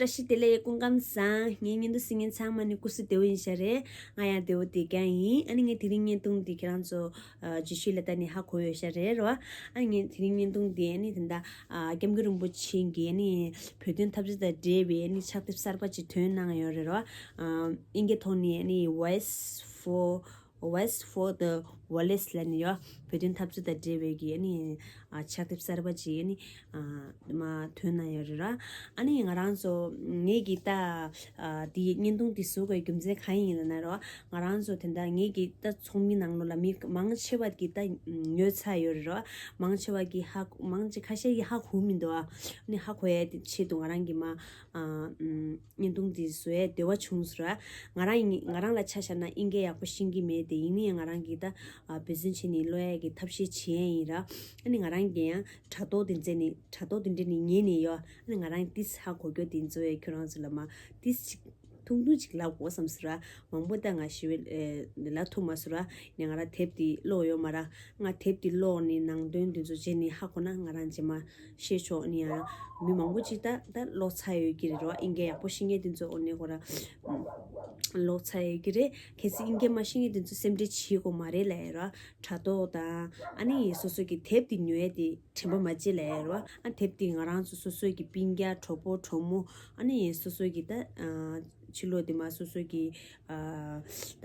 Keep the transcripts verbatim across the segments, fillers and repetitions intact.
བཀྲ་ཤིས་བདེ་ལེགས། སྐུ་ཁམས་བཟང་། ངའི་བརྙན་ཐུང་གཟིགས་མཁན་ཚང་མ་ནི་སྐུ་གཟུགས་བདེ་བོ་ཡིན་ཤག་རེད། ང་ཡང་བདེ་བོ་བསྡད་ཀྱང་ཡིན། ཨ་ནི་ངས་དེ་རིང་བརྙན་ཐུང་འདི་ཁྱེད་རང་ཚོ་ཨ་རྗེས་ཤུལ་ལ་ལྟ་ནས་ཧ་གོ་ཡོད་ཤག་རེད་རོ། ཨ་ནི་ངས་དེ་རིང་བརྙན་ཐུང་འདི་ཨ་ནི་ད་ལྟ་ཨ་སྐྱབས་མགོན་རིན་པོ་ཆེ་གིས་ཨ་ནི་བོད་དོན་འཐབ་རྩོད་དང་འབྲེལ་བའི་ཨ་ནི་ཕྱག་དེབ་གསར་པ་ཅིག་ཐོན་གནང་ཡོད་རེད་རོ། ཨ་ཨིན་སྐད་ཐོག་ནས་ཨ་ནི་Voice for Voice for the Voiceless ལབ་ནས་ཡོད། བོད་དོན་འཐབ་རྩོད་དང་འབྲེལ་བའི་གི་ཨ་ནི་ཨ་ཕྱག་དེབ་གསར་པ་ཅིག་ཨ་ནི་ཨ་མ་ཐོན་གནང་ཡོད་རེད་ར། ཨ་ནི་ང་རང་ཚོ་ངེད་ཀྱི་ད་ཨ་དེ་བརྙན་ཐུང་དེ་བཟོ་དགོས་རྒྱུ་མཚན་གང་ཡིན་ལབ་ན་རོ། ང་རང་ཚོ་དེ་འདྲ་ངེད་ཀྱི་ད་ཚོགས་མི་ནང་ལོགས་ལ་མི་མང་ཆེ་བ་གི་ད་ཉོས་ཚར་ཡོད་རེད་རོ། མང་ཆེ་བ་གི་ཧ་མང་ཆེ་ཁ་ཤས་ཀྱི་ཧ་གོ་མི་འདུག་ཨ་ནི་ཧ་གོ་ཡ་དེ་ཆེད་དུ་ང་རང་གི་མ་ཨ་ཨམ། བརྙན་ཐུང་འདི་བཟོ་ཡའི་འདོད་པ་བྱུང་ཟེར་བ། ང་རང་ཡིན་ང་རང་ལ་ཆ་བཞག་ན་ཨིན་སྐད་ཡག་པོ་ཤེས་ཀྱི་མེད་དེ། ཡིན་ནའི་ང་རང་གིས་ད་ཨ་འབད་བརྩོན་བྱས་ནས་ཀློག་ཡ་གི་ཐབས་ཤེས་བྱས་ཡིན་ར། ཨ་ནི་ང་རང་གིས་ཡང་དྲ་ཐོག་དེ་འཛེགས་ནས་དྲ་ཐོག་དེ་འདྲ་ནས་ཉན་ནས་ཡོད། ཨ་ནི་ང་རང་ཏིས་ཧ་གོ་རྒྱུ་དེ་ཚོ་ཡ་ཁྱོད་རང་ཚོ་ལ་མ་ཏིས་ཅིག་ཐུང་ཐུང་ཅིག་ལབ་དགོས་བསམ་ཟེར་བ། མང་པོ་ད་ང་ཞི་བའི་ལབ་ཐུབ་མ་ཟེར་བ། ནས་ང་རང་དེབ་དེ་ཀློག་ཡོད་མ་ར། ང་དེབ་དེ་ཀློག་ནས་ནང་དོན་དེ་ཚོ་བརྗེད་ནས་ཧ་གོ་ན་ང་རང་རྗེས་མ་ཤེས་ཆོག་ནི་ཡང་མི་མང་པོ་ཅིག་ད་ད་ཀློག་ཚར་ཡོད་ཀྱི་རེད་རོ། ཨིན་སྐད་ཡག་པོ་ཤེས་མཁན་དེ་ཚོ་འོ་ནས་ཁོ་ར་ཀློག་ཚར་ཡོད་ཀྱི་རེད། གལ་སྲིད་ཨིན་སྐད་མ་ཤེས་མཁན་དེ་ཚོ་སེམས་ཁྲལ་བྱེད་དགོས་མ་རེད་ལབ་ཡ་རོ། དྲ་ཐོག་དང་ཨ་ནི་སོ་སོ་གི་དེབ་དེ་ཉོ་ཡ་དེ་དྲན་པ་མ་བརྗེད་ལབ་ཡ་རོ། ཨ་དེབ་དེ་ང་རང་ཚོ་སོ་སོ་གི་སྤུན་ཀྱག་གྲོགས་པོ་གྲོགས་མོ་ཨ་ནི་སོ་སོ་གི་ད་ཕྱི་ལོགས་དེ་མ་སོ་སོ་གི་ད་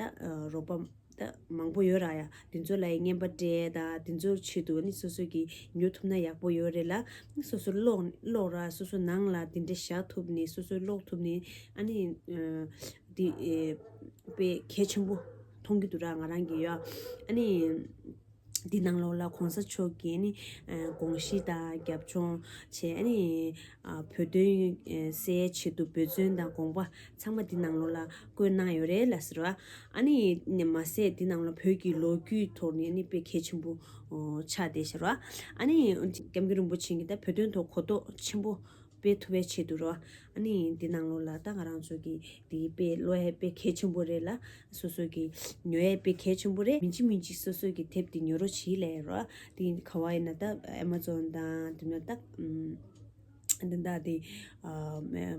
རོགས་པ། ད་མང་པོ་ཡོད་ར་ཡ། དེ་ཚོ་ལ་ཡི་རྔན་པ་སྤྲད་ད་དེ་ཚོའི་ཆེད་དུ་ནི་སོ་སོ་གིས་ཉོ་ཐུབ་ན་ཡག་པོ་ཡོད་རེད་ལ། སོ་སོ་ཀློག་ཀློག་ར་སོ་སོ་ནང་ལ་དེ་འདྲ་བཞག་ཐུབ་ནི་སོ་སོ་ཀློག་ཐུབ་ནི་ཨ་ནི་དེ་དཔེ་གལ་ཆེན་པོ་མཐོང་གི་འདུག་ར་ང་རང་གི་ཡོད། ཨ་ནི་འདི་ནང་ལོགས་ལ་གོང་ས་མཆོག་གིས་ནི་དགོངས་གཞི་དང་རྒྱབ་ལྗོངས་བྱས་ཨ་ནི། བོད་དོན་སེལ་ཆེད་དུ་འབད་བརྩོན་དང་དགོངས་པ་ཚང་མ་འདི་ནང་ལོགས་ལ་བཀོད་གནང་ཡོད་རེད་ལ་ཟེར་བ། ཨ་ནི་མ་ཟད་འདི་ནང་ལ་བོད་ཀྱི་ལོ་རྒྱུས་ཐོག་ནས་ནི་དཔེ་གལ་ཆེན་པོ་ཆགས་བསྡད་ཟེར་བ། ཨ་ནི་སྐྱབས་མགོན་རིན་པོ་ཆེ་གིས་ད་བོད་དོན་ཐོག་གོ་རྟོགས་ཆེན་པོ་སྤེལ་ཐུབ་པའི་ཆེད་དུ་རོ། ཨ་ནི་འདི་ནང་ལོགས་ལ་ད་ང་རང་ཚོ་གི་འདི་དཔེ་ཀློག་ཡ་དཔེ་གལ་ཆེན་པོ་རེད་ལ། སོ་སོ་གི་ཉོ་ཡ་དཔེ་གལ་ཆེན་པོ་རེད། མིན་ཅི་མིན་ཅི་སོ་སོ་གི་དེབ་འདི་ཉོ་རོགས་བྱེད་ལས་རོ། འདི་ག་བ་ཡིན་ན་ད་ཨེ་མ་ཛོན་དང་དེ་ནས་ད། འདི་འདྲ་དེ་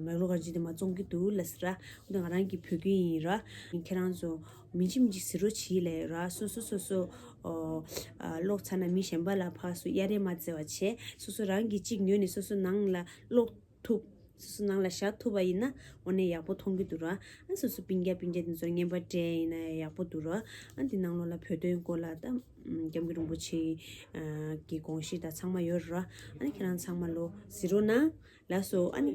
མེག་ལོ་གར་ཇི་དེ་མ་བཙོང་གི་འདུག་ལ་ཟེར་ར། འདི་ང་རང་གི་བོད་སྐད་ཡིན་ར། ཁྱེད་རང་ཚོ་མིན་ཅི་མིན་ཅི་ཟེར་རོགས་བྱེད་ལས་ར། སོ་སོ་སོ་སོ་ཀློག་ཚར་ན་མི་གཞན་པ་ལ་ཕར་ཚུར་གཡར་རེས་མ་བྱེད་པ་བྱས། སོ་སོ་རང་གིས་གཅིག་ཉོས་ནས་སོ་སོ་ནང་ལ་ཀློག་ཐུབ། སོ་སོ་ནང་ལ་བཞག་ཐུབ་པ་ཡིན་ན་འོ་ནས་ཡག་པོ་མཐོང་གི་འདུག་ར། ཨ་སོ་སོ་སྤུན་ཀྱག་སྤུན་མཆེད་དེ་ཚོར་རྔན་པ་སྤྲད་ཡིན་ན་ཡག་པོ་འདུག་ར། ཨ་འདི་ནང་ལོགས་ལ་བོད་དོན་སྐོར་ལ་ད་སྐྱབས་མགོན་རིན་པོ་ཆེ་གི་དགོངས་གཞི་དང་ཚང་མ་ཡོད་ར། ཨ་ནི་ཁྱེད་རང་ཚང་མ་ལོ་གཟིགས་རོགས་གནང་། ལགས་སོ། ཨ་ནི་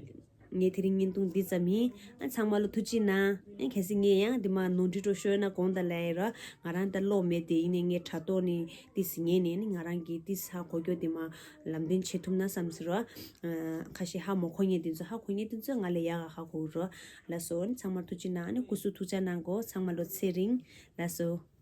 ངས་དེ་རིང་བརྙན་ཐུང་འདི་ཙམ་ཡིན། ཨ་ཚང་མ་ལོ་ཐུགས་རྗེ་གནང་། ཨ་གལ་སྲིད་ངས་ཡང་འདི་མ་ནོར་འཁྲུལ་འགྲོ་ཤོར་ན་དགོངས་དག་ལབ་ཡ་ར། ང་རང་ད་ཀློག་མེད་དེ་ཡིན་ནའི་ངས་དྲ་ཐོག་ནས་ཏིས་ཉན་ནས་ནི་ང་རང་གིས་ཏིས་ཧ་གོ་རྒྱུ་དེ་མ་ལམ་སྟོན་བྱེད་ཐུབ་ན་བསམ་ཟེར་རོ། ཁ་ཤས་ཧ་མ་གོ་མཁན་དེ་ཚོ་ཧ་གོ་མཁན་དེ་ཚོ་ང་ལས་ཡག་ག་ཧ་གོ་རོ། ལགས་སོ། ཨ་ནི་ཚང་མ་ཐུགས་རྗེ་གནང་། ཨ་ནི་སྐུ་གཟུགས་ཐུགས་ཅག་གནང་གོ། ཚང་མ་ལོ་ཚེ་རིང་། ལགས་སོ།